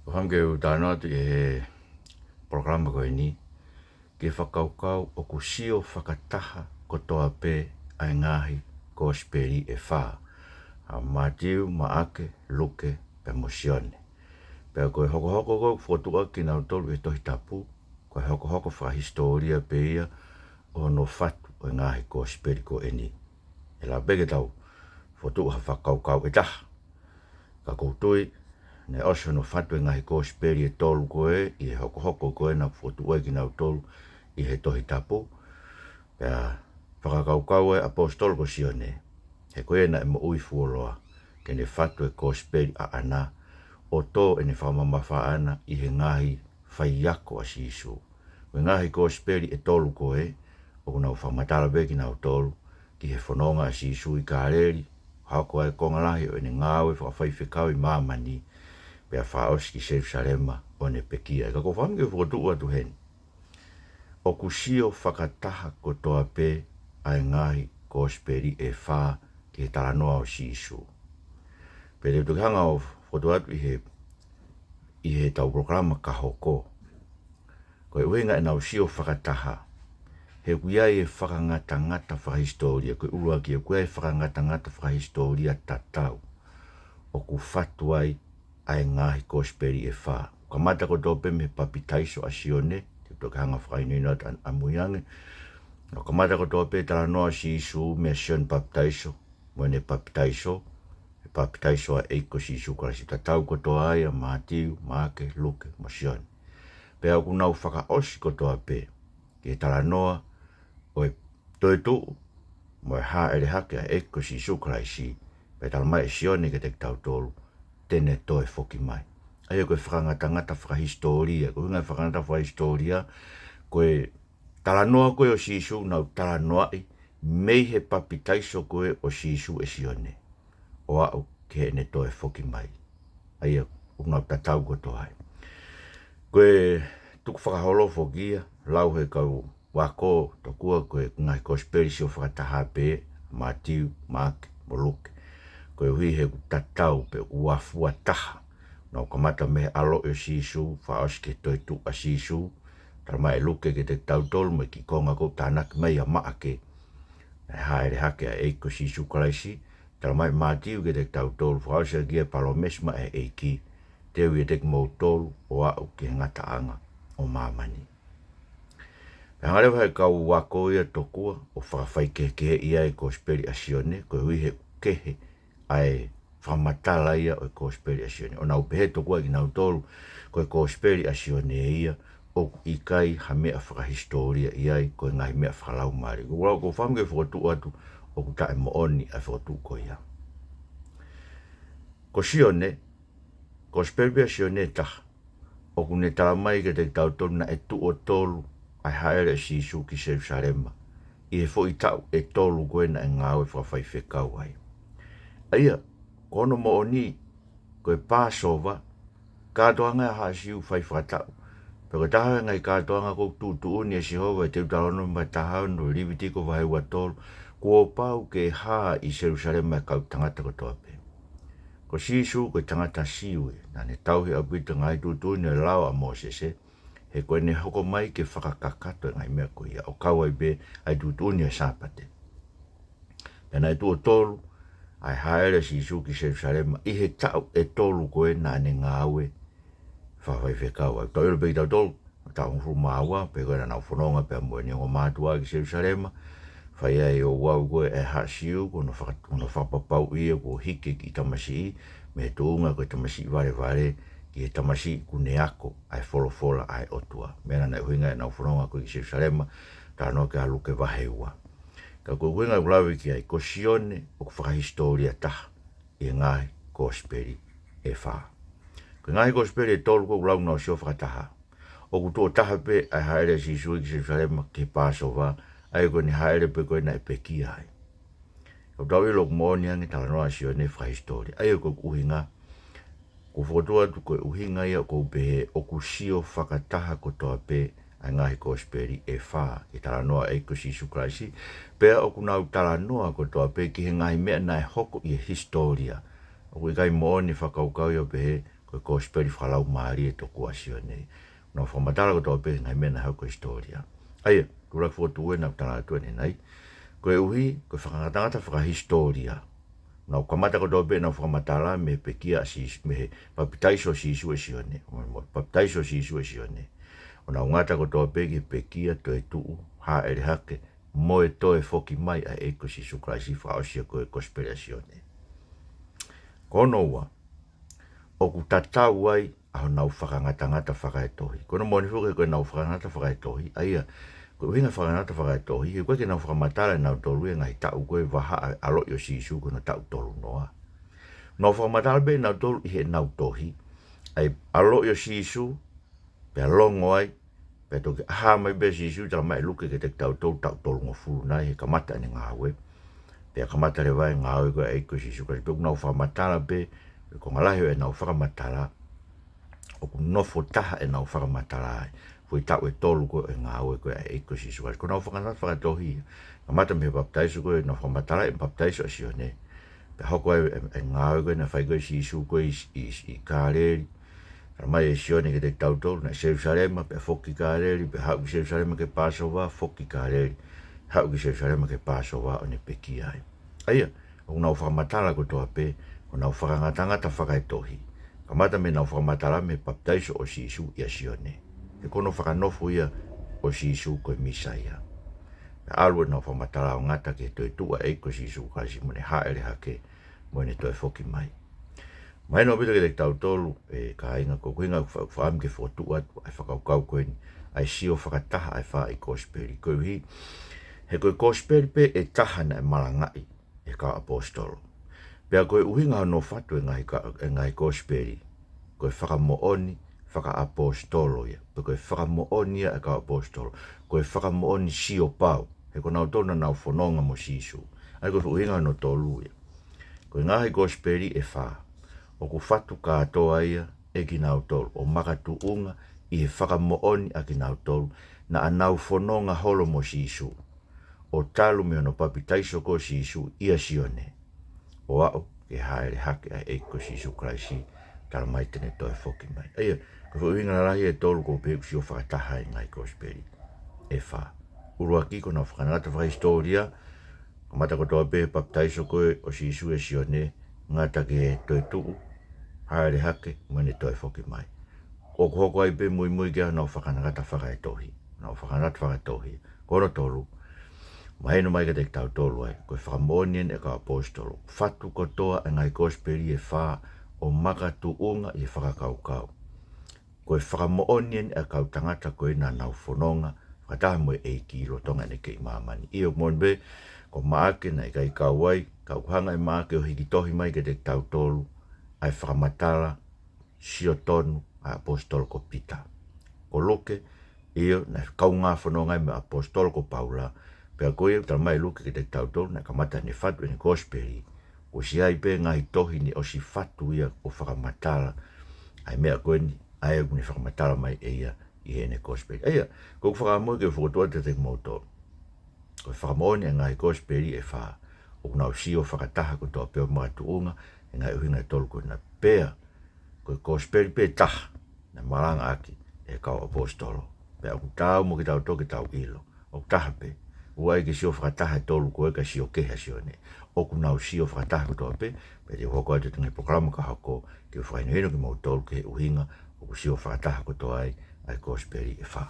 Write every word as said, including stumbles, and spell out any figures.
ʻOku ou fakaʻamu ke u talanoa atu ʻi he polokalama ko eni ki he fakakaukau ʻoku sio fakataha kotoa pē ʻa e ngaahi kosipeli ʻe fā, ʻa Mātiu, Maʻake, Luke, pea mo Sione. Pea ko e hokohoko ko ē ʻoku fokotuʻu ʻaki kinautolu ʻi he Tohi Tapu, ko e hokohoko fakahisitōlia pē ia ʻo hono fatu ʻo e ngaahi kosipeli ko eni. ʻE lava pē ke tau fokotuʻu ha fakakaukau ʻe taha. Ka ʻoku ou tui, naʻe ʻosi hono fatu e ngaahi kosipeli ʻe tolu ko ē ʻi he hokohoko ko ē naʻe fokotuʻu ai kinautolu ʻi he Tohi Tapu. Pea fakakaukau ʻa e ʻaposetolo ko Sione, he ko ia naʻe moʻui fuoloa, ke ne fatu e kosipeli ʻaʻana, ʻo tō ʻene fakamamafa ʻaʻana ʻi he ngaahi faiako ʻa Sīsū. Ko e ngaahi kosipeli ʻe tolu ko ē, ʻoku nau fakamatala pē kinautolu ki he fononga ʻa Sīsū ʻi Kāleli, hoko ʻa e konga lahi ʻo ʻene ngāue fakafaifekau ʻi māmani, pea fakaʻosi ki Selusalema ʻo ne pekia. Ka ʻoku ou fakaʻamu ke fokotuʻu atu heni, ʻoku sio fakataha kotoa pē ʻa e ngaahi kosipeli ʻe fā ki he talanoa ʻo Sīsū. Pea te u toki hanga ʻo fokotuʻu atu ʻi he, ʻi heʻetau polokalama ka hoko, ko e ʻuhinga ʻenau sio fakataha, he ʻoku ʻi ai e fakangatangata fakahisitōlia, ko e ʻuluaki, ʻoku ʻi ai e fakangatangata fakahisitōlia tatau ʻoku fatu ai ʻa e ngaahi kosipeli ʻe fā. Kamata kotoa pē mei he papitaiso ʻa Sione, te u toki hanga ʻo fakahinohino atu ʻamui ange. Kamata kotoa pē talanoa ʻa Sīsū meia Sione Papitaiso, mo ʻene papitaiso, e papitaiso ʻa e ʻEiki ko Sīsū Kalaisi, tatau kotoa ia ʻa Mātiu, Maʻake, Luke, mo Sione. Pea ʻoku nau fakaʻosi kotoa pē ki he talanoa ʻo e toetuʻu mo e hāʻele hake ʻa e ʻEiki ko Sīsū Kalaisi, pea talamai ʻe Sione kiate kitautolu te ne toe foki mai. ʻA ia ko e fakangatangata fakahisitōlia, ko e ʻuhinga e fakangatangata fakahisitōlia, ko e talanoa ko ē ʻo Sīsū naʻa nau talanoaʻi mei he papitaiso ko ē ʻo Sīsū ʻe Sione ʻo aʻu ki heʻene toe foki mai. ʻA ia ʻoku nau tatau kotoa ai. Ko e tukufakaholo foki ia, lau ʻe he kau ako tokua ko e ngaahi kosipeli sio fakataha pē, Mātiu, Maʻake, mo Luke. Koeʻuhi he ʻoku tatau pē, ʻoku fuataha. Nau kamata mei he ʻaloʻi ʻo Sīsū, fakaʻosi ki he toetuʻu ʻa Sīsū, talamai ʻe Luke kiate kitautolu mei he kiʻi konga ko ē tānaki mai ʻa Maʻake, ʻa e hāʻele hake ʻa e ʻEiki ko Sīsū Kalaisi, talamai ʻe Mātiu kiate kitautolu, fakaʻosi ʻaki e palōmesi mai ʻa e ʻEiki, te u ʻiate kimoutolu ʻo aʻu ki he ngataʻanga ʻo māmani. Pea hanga leva ʻe he kau ako ia tokua ʻo fakafaikehekeheʻi ʻa e kosipeli ʻa Sione, koeʻuhi he ʻoku kehe ʻa e fakamatala ia ʻo e kosipeli ʻa Sione. ʻO nau pehē tokua kinautolu, ko e kosipeli ʻa Sione ia, ʻoku ʻikai ha meʻa fakahisitōlia ʻi ai, ko e ngaahi meʻa fakalaumālie. Ko e lau ʻoku ou fakaʻamu ke fokotuʻu atu, ʻoku taʻemoʻoni ʻa e fokotuʻu ko ia. Ko Sione, kosipeli pē ʻa Sione ʻe taha, ʻoku ne talamai kiate kitautolu naʻe tuʻo tolu ʻa e hāʻele ʻa Sīsū ki Selusalema, ʻi he foʻi taʻu ʻe tolu ko ē naʻe ngāue fakafaifekau ai. ʻA ia, ko hono moʻoni, ko e Pāsova, kātoanga ʻa e haʻa Siu fai fakataʻu. Pea ko e taha e ngaahi kātoanga ʻoku tuʻutuʻuni ʻe Sihova ʻi he Teutalōnome vahe taha ono, Levitiko vahe ua tolu, kuo pau ke hā ʻi Selusalema e kau tangata kotoa pē. Ko Sīsū ko e tangata Siu ia, naʻa ne tauhi ʻaupito e ngaahi tuʻutuʻuni ʻo e lao ʻa Mōsese, he ko ʻene hoko mai ke fakakakato e ngaahi meʻa ko ia, ʻo kau ai pē ʻa e tuʻutuʻuni ʻo e Sāpate. Pea naʻe tuʻo tolu ʻa e hāʻele ʻa Sīsū ki Selusalema ʻi he taʻu ʻe tolu ko ē naʻa ne ngāue fakafaifekau ai. Tau ʻilo pē kitautolu, taʻu hongofulu mā ua, pea ko ē naʻa nau fononga pea mo ʻene ongo mātuʻa ki Selusalema, fai ai e ouau ko ē ʻa e haʻa Siu, ko hono faka-, ko hono fakapapauʻi ia kuo hiki e kiʻi tamasiʻi mei he tuʻunga ko e tamasiʻi valevale ki he tamasiʻi kuo ne ako ʻa e folofola ʻa e ʻOtua. Meʻa naʻe ʻuhinga ʻenau fononga ko ē ki Selusalema, talanoa ki ai ʻa Luke vahe ua. Ka ko e ʻuhinga ʻoku ou lave ki ai, ko Sione ʻoku fakahisitōlia taha ʻi he ngaahi kosipeli ʻe fā. Ko e ngaahi kosipeli ʻe tolu ko ē ʻoku lau naʻa nau sio fakataha, ʻoku tuʻo taha pē ʻa e hāʻele ʻa Sīsū ki Selusalema ki he Pāsova, ʻa ia ko ʻene hāʻele pē ko ē naʻe pekia ai. ʻOku tau ʻilo ʻoku moʻoni ange e talanoa ʻa Sione fakahisitōlia. ʻA ia ko e ʻuhinga, ʻoku ou fokotuʻu atu ko e ʻuhinga ia ʻoku ou pehē ʻoku sio fakataha kotoa pē ʻa e ngaahi kosipeli ʻe fā ʻi he talanoa ʻa e ʻEiki ko Sīsū Kalaisi, pea ʻoku nau talanoa kotoa pē ki he ngaahi meʻa naʻe hoko ʻi he hisitōlia. ʻOku ʻikai moʻoni e fakakaukau ia ʻo pehē, ko e kosipeli fakalaumālie tokua ʻa Sione. Nau fakamatala kotoa pē ngaahi meʻa naʻe hoko he hisitōlia. ʻA ia, tulaki fokotuʻu ē naʻa ku tala atu ʻanenai. Koeʻuhi, ko e fakangatangata fakahisitōlia. Nau kamata kotoa pē ʻenau fakamatala mei he pekia ʻa Sīsū, mei he papitaiso ʻo Sīsū ʻe Sione. Mo, mo, papitaiso ʻo Sīsū ʻe Sione. ʻO nau ngata kotoa pē ki he pekia, toetuʻu, hāʻele hake, mo e toe foki mai ʻa e ʻEiki ko Sīsū Kalaisi fakaʻosi ia ko e kosipeli ʻa Sione. Ko hono ua, ʻoku tatau ai ʻa honau fakangatangata fakaetohi. Ko hono moʻoni foki ko ʻenau fakangatangata fakaetohi, ʻa ia, ko e ʻuhinga fakangatangata fakaetohi, he ʻoku ʻikai ke nau fakamatala ʻe nautolu ia e ngaahi taʻu ko e vahaʻa ʻaloʻi ʻo Sīsū ko hono taʻu tolu noa. Nau fakamatala pē ʻe nautolu ʻi heʻenau tohi, ʻa e ʻaloʻi ʻo Sīsū, pea longo ai, pea toki ʻā mai pē ʻa Sīsū, tala mai ʻe Luke kiate kitautolu taʻu tolungofulu nai he kamata ʻene ngāue. Pea kamata leva e ngāue ko e ʻEiki ko Sīsū Kalaisi, pea ʻoku nau fakamatala pē, ko e konga lahi ʻo ʻenau fakamatala, ʻoku nofo taha ʻenau fakamatala ai. Foʻi taʻu ʻe tolu ko e ngāue ko e ʻEiki ko Sīsū Kalaisi. Ko ʻenau fakangatangata fakaetohi, kamata mei he papitaiso ko ē, nau fakamatala ʻi he papitaiso ʻa Sione. Pea hoko ai e, e ngāue ko ē naʻe fai ko ē ʻe Sīsū ko ē ʻi, ʻi, ʻi Kāleli. Tala mai ʻe Sione kiate kitautolu, naʻe ʻi Selusalema, pea foki ki Kāleli, pea haʻu ki Selusalema ki he Pāsova, foki ki Kāleli, haʻu ki Selusalema ki he Pāsova ʻo ne pekia ai. ʻA ia, ʻoku nau fakamatala kotoa pē, ko ʻenau fakangatangata fakaetohi. Kamata mei heʻenau fakamatala mei he papitaiso ʻo Sīsū ʻia Sione. He ko hono fakanofo ia ʻo Sīsū ko e Mīsaia. Pea ʻalu ʻenau fakamatala ʻo ngata ki he toetuʻu ʻa e ʻEiki ko Sīsū Kalaisi mo ʻene hāʻele hake, mo ʻene toe foki mai. Mahino ʻaupito kiate kitautolu, ʻe kāinga, ko ʻeku ʻuhinga ʻoku fa-, fakaʻamu ke fokotuʻu atu ʻa e fakakaukau ko eni, ʻa e sio fakataha ʻa e fā ʻi he kosipeli. Koeʻuhi, he ko e kosipeli pē ʻe taha naʻe malangaʻi ʻe he kau ʻaposetolo. Pea ko e ʻuhinga hono fatu e ngaahi ka-, e ngaahi kosipeli, ko e fakamoʻoni fakaʻaposetolo ia. Pe ko e fakamoʻoni ia ʻa e kau ʻaposetolo. Ko e fakamoʻoni sio pau. He ko nautolu naʻa nau fononga mo Sīsū. ʻA ia ko e ʻuhinga hono tolu ia. Ko e ngaahi kosipeli ʻe fā, ʻoku fatu kātoa ia ʻe kinautolu, ʻo makatuʻunga ʻi he fakamoʻoni ʻa kinautolu naʻa nau fononga holo mo Sīsū, ʻo talu mei hono papitaiso ko ē ʻo Sīsū ʻia Sione, ʻo aʻu ki he hāʻele hake ʻa e ʻEiki ko Sīsū Kalaisi, tala mai te ne toe foki mai. ʻA ia, ko e foʻi ʻuhinga lalahi ʻe tolu ʻoku ou pehē ʻoku sio fakataha ai e ngaahi kosipeli ʻe fā. ʻUluaki, ko ʻenau fakangatangata fakahisitōlia, kamata kotoa pē he papitaiso ko ē ʻo Sīsū ʻe Sione, ngata ki he toetuʻu, hāʻele hake, mo ʻene toe foki mai. ʻOku hoko ai pē muimui ki ai honau fakangatangata fakaetohi. Honau fakangatangata fakaetohi. Ko hono tolu, mahino mai kiate kitautolu ai, ko e fakamoʻoni eni ʻa e kau ʻaposetolo. Fatu kotoa e ngaahi kosipeli ʻe fā, ʻo makatuʻunga ʻi he fakakaukau. Ko e fakamoʻoni eni ʻa e kau tangata ko ē naʻa nau fononga fakataha mo e ʻEiki lolotonga ʻene kei ʻi māmani. ʻIo, moʻoni pē, ko Maʻake naʻe ʻikai kau ai, ka ʻoku hanga ʻe Maʻake ʻo hiki tohi mai kiate kitautolu ʻa e fakamatala sio tonu ʻa e ʻaposetolo ko Pita. Ko Luke, ʻio, naʻe kaungā fononga ai mo e ʻaposetolo ko Paula, pea ko ia ʻoku tala mai ʻe Luke kiate kitautolu, naʻe kamata ʻene fatu ʻene kosipeli, kuo ʻosi ʻi ai pē ngaahi tohi naʻe ʻosi fatu ia ʻo fakamatala ʻa e meʻa ko eni, ʻa ia ʻoku ne fakamatala mai ʻe ia ʻi heʻene kosipeli. ʻA ia, ko ʻeku fakaʻamu ke fokotuʻu atu kiate kimoutolu, ko e fakamoʻoni ʻa e ngaahi kosipeli ʻe fā, ʻoku nau sio fakataha kotoa pē ʻo makatuʻunga he ngaahi ʻuhinga ʻe tolu ko ena. Pea ko e kosipeli pē taha naʻe malangaʻaki ʻe he kau ʻaposetolo. Pea ʻoku taau mo kitautolu ke tau ʻilo, ʻoku taha pē. ʻOua ʻe ke sio fakataha e tolu ko ē kae sio kehe ʻa Sione. ʻOku nau sio fakataha kotoa pē. Pea te u hoko atu he ngaahi polokalama ka hoko ke fakahinohino kimoutolu ki he ʻuhinga ʻoku sio fakataha kotoa ai ʻa e kosipeli ʻe fā.